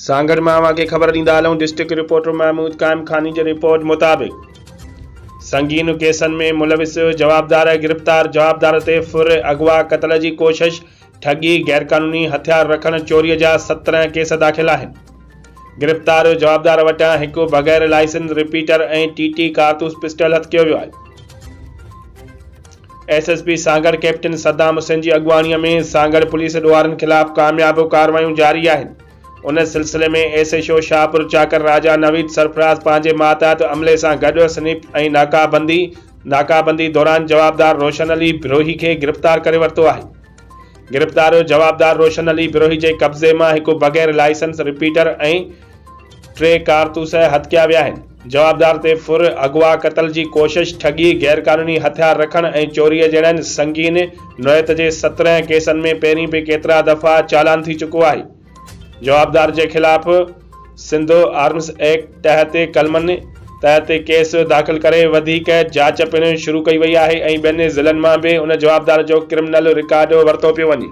سانگهڙ مان اوهان کي خبر ڏيندا هلون ڊسٽرڪٽ رپورٽر محمود قائم خاني جي رپورٽ مطابق سنگين ڪيسن ۾ ملوث جوابدار گرفتار، جوابدار تي ڦر، اغوا، قتل جي ڪوشش، ٺڳي، غيرقانوني هٿيار رکڻ، چوري جا 17 ڪيس داخل آهن. گرفتار جوابدار وٽان هڪ بغير لائسنس رپيٽر ۽ ٽي ٽي ڪارتوس پسٽل هٿ ڪيو ويو آهي. S S P Sanghar captain Saddam Hussain جي اڳواڻي ۾ سانگهڙ پوليس ڏوهارين خلاف ڪامياب ڪارروايون جاري آهن. ان سلسلي ۾ S H O Shahpur Chakar Raja Naveed Sarfraz پنهنجي ماتحت عملي سان گڏ سنيپ ۽ ناڪابندي ناڪابندي دوران جوابدار روشن علي بروهي کي گرفتار ڪري ورتو آهي. گرفتار جوابدار روشن علي بروهي جي قبضي مان هڪ بغير لائسنس رپيٽر ۽ ٽي ڪارتوس هٿ ڪيا ويا آهن. جوابدار تي ڦر، اغوا، قتل جي ڪوشش، ٺڳي، غيرقانوني هٿيار رکڻ ۽ چوريء جهڙن سنگين نوعيت جي 17 ڪيسن ۾ پهرين به ڪيترا دفعا چالان ٿي چڪو آهي. جوابدار جي خلاف سنڌ آرمز ايڪٽ تحت قلمن تحت ڪيس داخل ڪري وڌيڪ جاچ پڻ شروع ڪئي وئي آهي ۽ ٻين ضلعن مان به ان جوابدار جو ڪرمنل رڪارڊ ورتو پيو وڃي.